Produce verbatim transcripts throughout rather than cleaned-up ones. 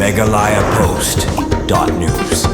Meghalaya Post dot news.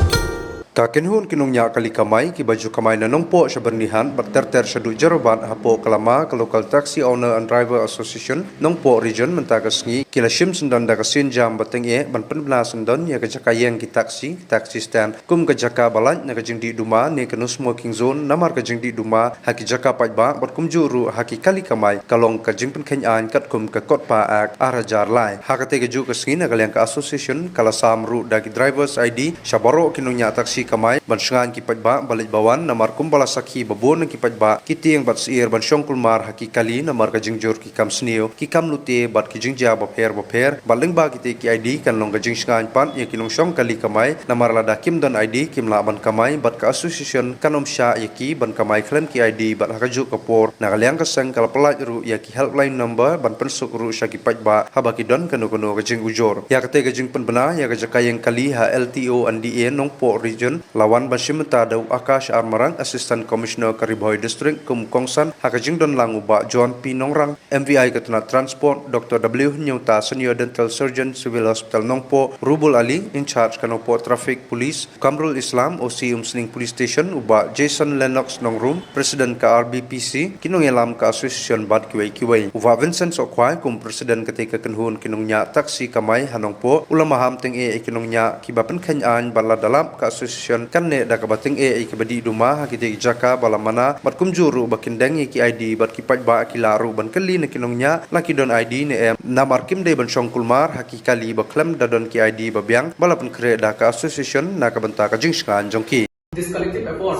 Ka kynhun ki nongñiah kali kamai kiba ju kamai na Nongpoh sha Byrnihat bad ter ter sha Dujarabat hapoh ka lama ka Local Taxi Owner and Driver Association Nongpoh Region mynta ka sngi ki la shim syndon da ka sienjam ba tyngeh ban pynbna syndon ïa ka jaka ïeng ki taxi, taxi stand, kum ka jaka ba lait na ka jingdih duma ne ka no smoking zone namar ka jingdih duma ha ki jaka paidbah bad kumjuh ruh ha ki kali kamai ka long ka jingpynkheiñ aiñ katkum ka Kodpa Act ar hajar lai. Ha katei kajuh ka sngi na ka liang ka association ka la sam ruh da ki drivers I D sha baroh ki nongñiah taxi kamai ban shngaiñ ki paidbah ba leit ba wan namar kumba la sakhi ba bun na ki paidbah ki tieng bad syier ban shong kulmar ha ki kali namar ka jingjur ki kam sniew, ki kam lute bad ki jingjia bapher bapher. Bad lyngba kitei ki I D kan long ka jingshngaiñ pat ïa ki nongshong kali kamai namar lada kim don I D kim lah ban kamai bad ka association kan ym shah ïa ki ban kamai khlem ki I D. Bad ha kajuh ka por na ka liang ka seng ka la pyllait ruh ïa ki helpline number ban pynsuk ruh sha ki paidbah haba ki don kano kano ka jingujor. Ïa katei ka jingpynbna ïa ka jaka ïeng kali ha L T O and D A Nongpoh Region la wan ban shim bynta da u Akash R Marak, Assistant Commissioner ka Ri Bhoi District, kum u kongsan ha ka jingdon lang u Bah John P Nongrang, M V I ka tnat Transport, Doctor W Hynñiewta, Senior Dental Surgeon, Civil Hospital Nongpoh, Rubul Ali, in charge ka Nongpoh Traffic Police, Kamrul Islam, O C Umsning Police Station, u Bah Jason Lennox Nongrum, President ka R B P C, ki nongïalam ka association bad kiwei kiwei. U Bah Vincent Sohkhwai kum President katei ka kynhun ki nongñiah taxi kamai ha Nongpoh u la maham tyngeh ïa ki nongñiah kiba pynkheiñ aiñ bad la da lap ka association kan neh da kaba tyngeh ïa kiba dih duma ha kitei ki jaka ba la mana bad kumjuh ruh ba kin deng ïa ki I D bad ki paidbah ki lah ruh ban kylli na ki nongñiah la ki don I D ne em namar kim dei ban shong kulmar ha ki kali ba khlem da don ki I D ba biang ba la pynkhreh da ka association na ka bynta ka jingshngaiñ jong ki. This collective effort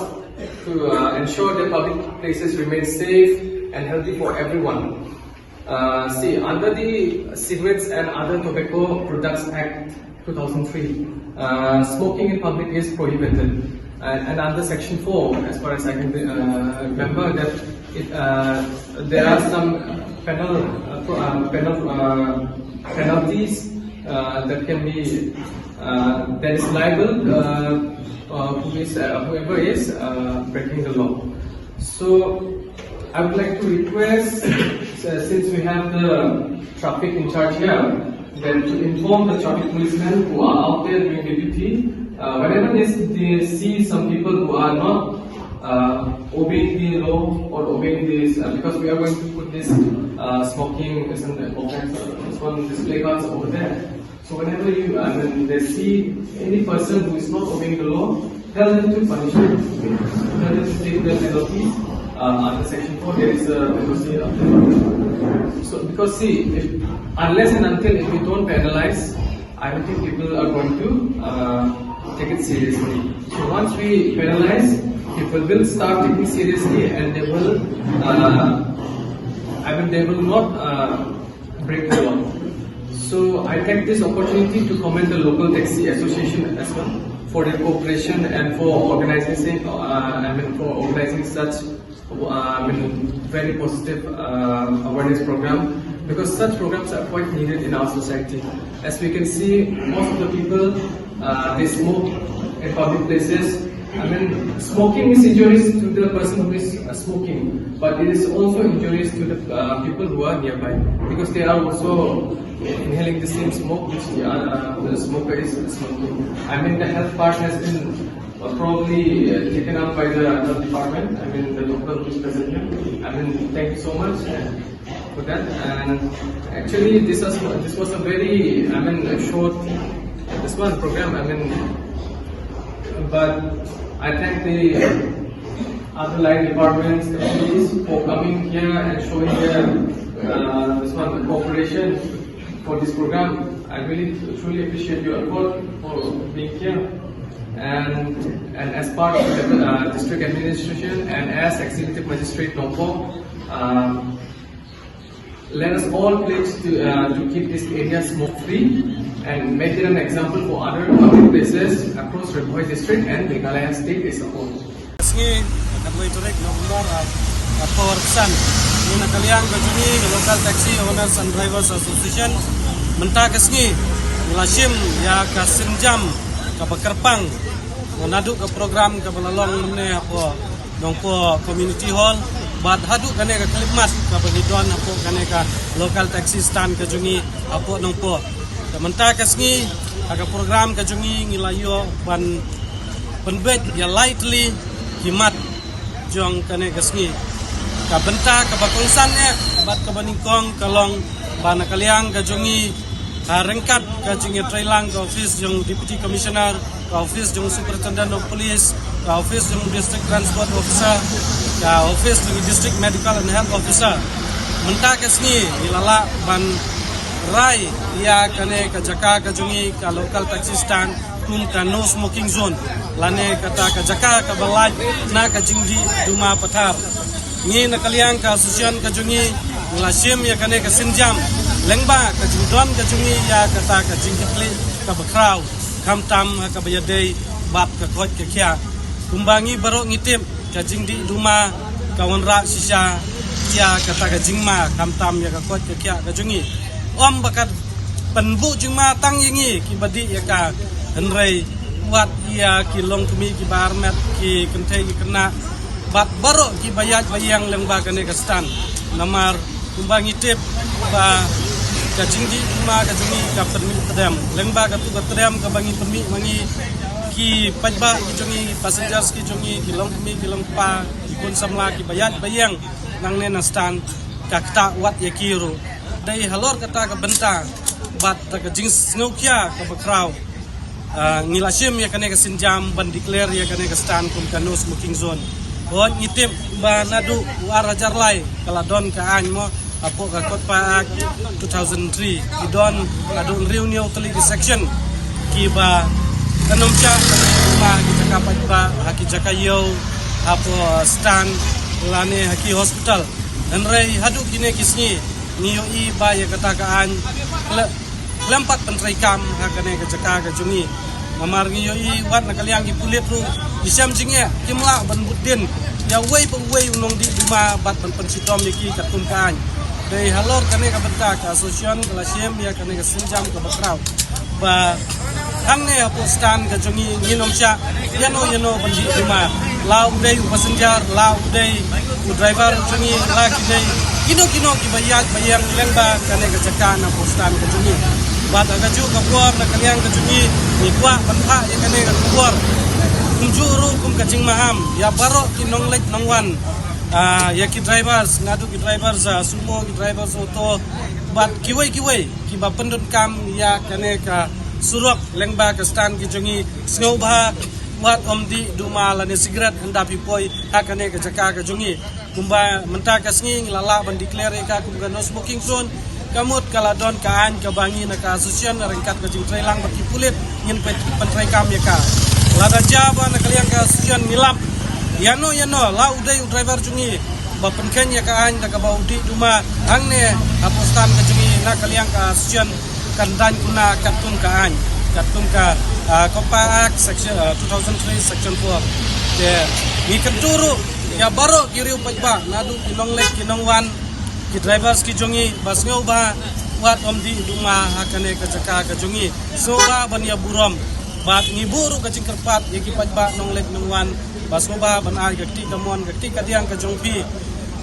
to uh, ensure that public places remain safe and healthy for everyone. Uh, see, under the Cigarettes and Other Tobacco Products Act two thousand three, uh, smoking in public is prohibited. And, and under Section four, as far as I can uh, remember, that it, uh, there are some penal, uh, pro- uh, penal uh, penalties uh, that can be uh, that is liable uh, uh, who is uh, whoever is uh, breaking the law. So I would like to request, uh, since we have the traffic in charge here, then to inform the traffic policemen who are out there doing the duty, uh, whenever they, they see some people who are not uh, obeying the law or obeying this, uh, because we are going to put this uh, smoking, this and that, all kinds of this one, this placards over there. So whenever you, I mean, they see any person who is not obeying the law, tell them to punish them. Tell them to take the penalties. Uh, under Section four, there is a penalty of the law. So because see, if, unless and until if we don't penalize, I don't think people are going to uh, take it seriously. So once we penalize, people will start taking seriously, and they will, uh, I mean, they will not uh, break the law. So I take this opportunity to commend the local taxi association as well for their cooperation and for organizing, uh, I mean, for organizing such uh, I mean, very positive uh, awareness program, because such programs are quite needed in our society. As we can see, most of the people uh, they smoke in public places. I mean, smoking is injurious to the person who is uh, smoking, but it is also injurious to the uh, people who are nearby, because they are also inhaling the same smoke which the, uh, the smoker is smoking. I mean, the health part has been uh, probably uh, taken up by the health department. I mean, the doctor who is present here. I mean, thank you so much uh, for that. And actually, this was this was a very, I mean, a short, this one program. I mean, but I thank the other line departments, the police for coming here and showing their uh, this one cooperation for this program. I really truly appreciate your effort for being here. And, and as part of the uh, district administration and as executive magistrate Nongpoh, um, let us all pledge to, uh, to keep this area smoke free and make it an example for other public places across Ri Bhoi district and Meghalaya state as a whole. Sngi ka dwai tarik November, ah, ka por san. Ni na ka liang ka juni ka Local Taxi Owners and Drivers Association mynta ka sngi ngi la shim ïa ka sienjam kaba kyrpang naduh ka program kaba la long mynne hapoh Nongpoh Community Hall bad haduh kane ka khyllipmat kaba ngi don hapoh kane ka local taxi stand ka juni hapoh Nongpoh. Mynta ka sngi ha ka program ka jong ngi ngi la ïoh ban pynbeit ïa lai tylli ki mat jong kane ka sngi. Ka bynta kaba kongsan eh bad kaba nyngkong ka long ba na ka liang ka jong ngi, ha ryngkat ka jingïatreilang ka office jong Deputy Commissioner, ka office jong Superintendent of Police, ka office jong District Transport Officer, ka office jong District Medical and Health Officer, mynta ka sngi ngi la lah ban rai ïa kane ka jaka ka jong ngi, ka local taxi stand, kum ka no smoking zone lane kata ka jaka kaba lait na ka jingdih duma pathar. Ngi na ka liang ka association ka jong ngi la shim ïa kane ka sienjam lyngba ka jingdon ka jong ngi ïa kata ka jingkitkhlieh kaba khraw, khamtam ha kaba ïadei bad ka koit ka khiah. Kumba ngi baroh ngi tip, ka jingdih duma ka wanrah shisha ïa kata ka jingma, khamtam ïa ka koit ka khiah ka jong ngi. Ym ba ka pynbuh jingma tang ïa ngi kiba dih ïa ka, hynrei wat ïa ki longkmie kiba armet, ki kynthei ki khynnah bad baroh kiba ïaid ba ïeng lyngba kane ka stand. Namar kumba ngi tip ba ka jingdih duma ka jong ngi ka pynmih pdem, lyngba katu ka pdem kaba ngi pynmih ma ngi, ki paidbah ki jong ngi, passengers ki jong ngi, ki longkmie ki longkpa, ki khun samla kiba ïaid ba ïeng nangne na stand, ka ktah wat ïa ki ruh. Dei halor kata ka bynta bad da ka jingsngewkhia kaba khraw, ah, ngi la shim ïa kane ka sienjam ban declare ïa kane ka stand kum ka no smoking zone. Hooid, ngi tip ba naduh u ar hajar lai ka la don ka aiñ mo, hapoh ka COTPA Act two thousand three, ki don haduh hynriew hynñiew tylli ki section kiba pynmih ïa ki jaka paidbah ha ki jaka ïew, hapoh stand lane ha ki hospital. Hynrei haduh kine ki sngi ngi ïohi ba ïa kata ka aiñ khlem, khlem pat pyntreikam ha kane ka jaka ka jong ngi. Namar ngi ïohi wat na ka liang ki pulit ruh ki shem jingeh, kim lah ban bud dien ïa uwei pa uwei u nongdih duma bad ban pynshitom ïa ki katkum ka aiñ. Dei halor kane ka bynta ka association ka la shim ïa kane ka sienjam kaba khraw ba hangne hapoh stand ka jong ngi ngin ym shah ïano ïano ban dih duma, la u dei u passenger, la u dei u driver jong ngi, la ki dei kino kino kiba ïaid ba ïeng lyngba kane ka jaka na hapoh stand ka jong ngi. Bad ha kajuh ka por na ka liang ka jong ngi ngi kwah ban phah ïa kane ka khubor kumjuh ruh kum ka jingmaham ïa baroh ki nongleit nongwan, ah, ïa ki drivers, naduh ki drivers, ah, sumo, ki drivers auto bad kiwei kiwei kiba pyndonkam ïa kane ka surok lyngba ka stand ki jong ngi, sngewbha wat ym dih duma lane sikret hynda phi poi ha kane ka jaka ka jong ngi. Kumba mynta ka sngi ngi la lah ban declare ïa ka kum ka no smoking zone. Ka mut ka la don ka aiñ kaba ngi na ka association ryngkat ka jingtreilang bad ki pulit ngin pyn-, pyntreikam ïa ka. Lada jia ba na ka liang ka association ngi lap ïano ïano, la u dei u driver jong ngi ba pynkheiñ ïa ka aiñ da kaba u dih duma hangne hapoh stand ka jong ngi, na ka liang ka association kan daiñ kuna katkum ka aiñ, katkum ka, ah, COTPA Act section, ah, two thousand three section four. Te ngi kyntu ruh ïa baroh ki riew paidbah, naduh ki nongleit ki nongwan, ki drivers ki jong ngi, ba sngewbha wat ym dih duma ha kane ka jaka ka jong ngi. Sngewbha ban ïa burom. Bad ngi buh ruh ka jingkyrpad ïa ki paidbah nongleit nongwan ba sngewbha ban ai ka kti kamon ka kti kadiang ka jong phi,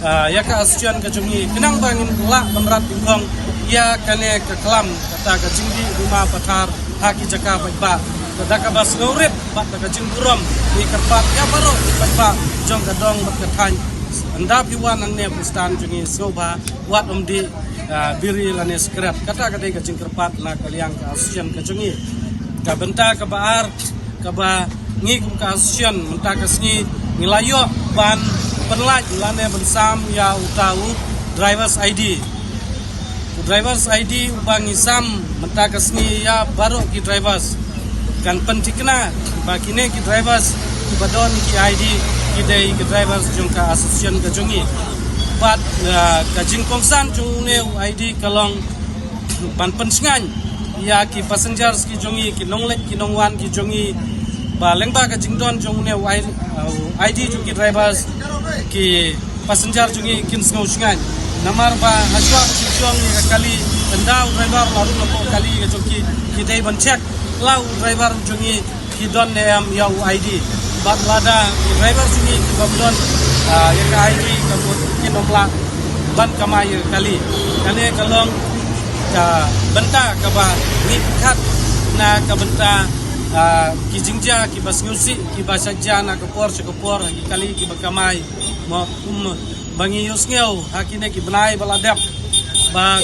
ah, ïa ka association ka jong ngi, khnang ba ngin lah ban rat tyngkhong ïa kane ka klam kata ka jingdih duma pathar ha ki jaka paidbah. Te da kaba sngewrit bad da ka jingburom ngi kyrpad ïa baroh ki paidbah jong ka dong bad ka thaiñ, hynda phi wan hangne hapoh stand jong ngi sngewbha wat ym dih, ah, biri lane sikret. Kata ka dei ka jingkyrpad na ka liang ka association ka jong ngi. Ka bynta kaba ar kaba ngi kum ka association mynta ka sngi ngi la ïoh ban pynlait lane ban sam ïa uta u driver's I D. U driver's I D uba ngi sam mynta ka sngi ïa baroh ki drivers kan pynthikna ba kine ki drivers kiba don ki I D ki dei ki drivers jong ka association ka jong ngi. Bad, ah, ka jingkongsan jong une u I D ka long ban pynshngaiñ ïa ki passengers ki jong ngi, ki nongleit ki nongwan ki jong ngi, ba lyngba ka jingdon jong une u I-, uh, I D jong ki drivers, ki passenger jong ngi kin sngew shngaiñ. Namar ba hashwa ka jingshong ïa ka kali, ynda u driver la rung hapoh kali ka jong ki, ki dei ban check la u driver jong ngi ki don ne em ïa u I D. Bad lada ki driver jong ngi ki bym don, ah, ïa ka I D ka mut kin ym lah ban kamai ïa ka kali. Kane ka long Ka bynta kaba ngi khat na ka bynta, ah, ki jingjia kiba sngewsih kiba shah jia na ka por sha ka por ha ki kali kiba kamai, mo kum ba ngi ïohsngew ha kine ki bnai ba la dep ba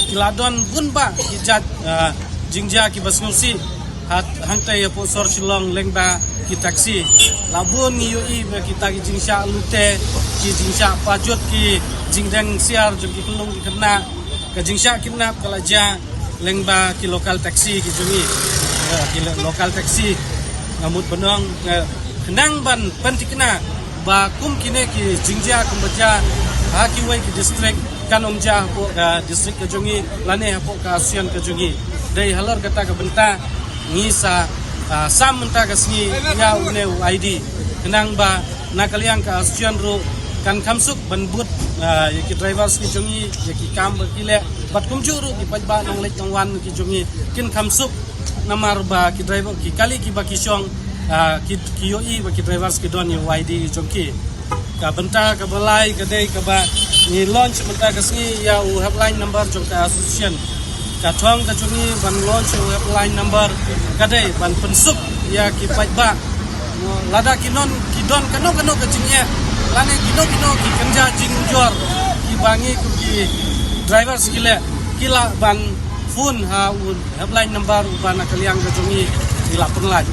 ki la don bun bah ki jait, ah, jingjia kiba sngewsih ha hangtai hapoh sor Shillong lyngba ki taxi. La bun ngi ïohi ba kita ki jingshah lute, ki jingshah pajut, ki jingdeng siar jong ki khyllung ki khynnah, ka jingshah kidnap ka la jia lyngba ki local taxi ki jong ngi. Ya, ki lo-, local taxi, nga mut ban ong, eh, khnang ban pynthikna ba kum kine ki jingjia kumba jia ha kiwei ki district kan ym jia hapoh ka district ka jong ngi lane hapoh ka Association ka jong ngi. Dei halor kata ka bynta ngi sa, ah, sam mynta ka sngi ïa une u I D, khnang ba na ka liang ka Association ruh kan kham suk ban bud, ah, ïa ki drivers ki jong ngi ïa ki kam ba ki leh, bad kumjuh ruh ki paidbah nongleit nongwan ki jong ngi kin kham suk, namar ba ki driver, ki kali kiba ki shong, ah, ki, ki ïohi ba ki drivers ki don ïa u I D jong ki. Ka bynta kaba lai ka dei kaba ngi launch mynta ka sngi ïa u helpline number jong ka Association. Ka thong ka jong ngi ban launch ïa u helpline number ka dei ban pynsuk ïa ki paidbah. Lada ki don, ki don kano kano ka jingeh lane kino kino ki kynja jingjur kiba ngi kum ki drivers ki leh, ki lah ban phone ha u helpline number uba na ka liang ka jong ngi ki la pynlait.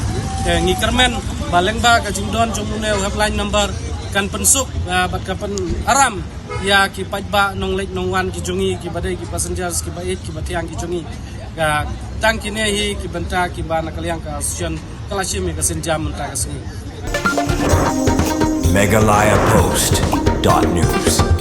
Te ngi kyrmen ba lyngba ka jingdon jong une u helpline number kan pynsuk, ah, bad ka pynaram ïa ki paidbah nongleit nongwan ki jong ngi, kiba dei ki passengers, kiba ïeit kiba thiang ki jong ngi. Ka tang kine hi ki bynta kiba na ka liang ka Association ka la shim ïa ka sienjam mynta ka sngi. Meghalaya Post dot news.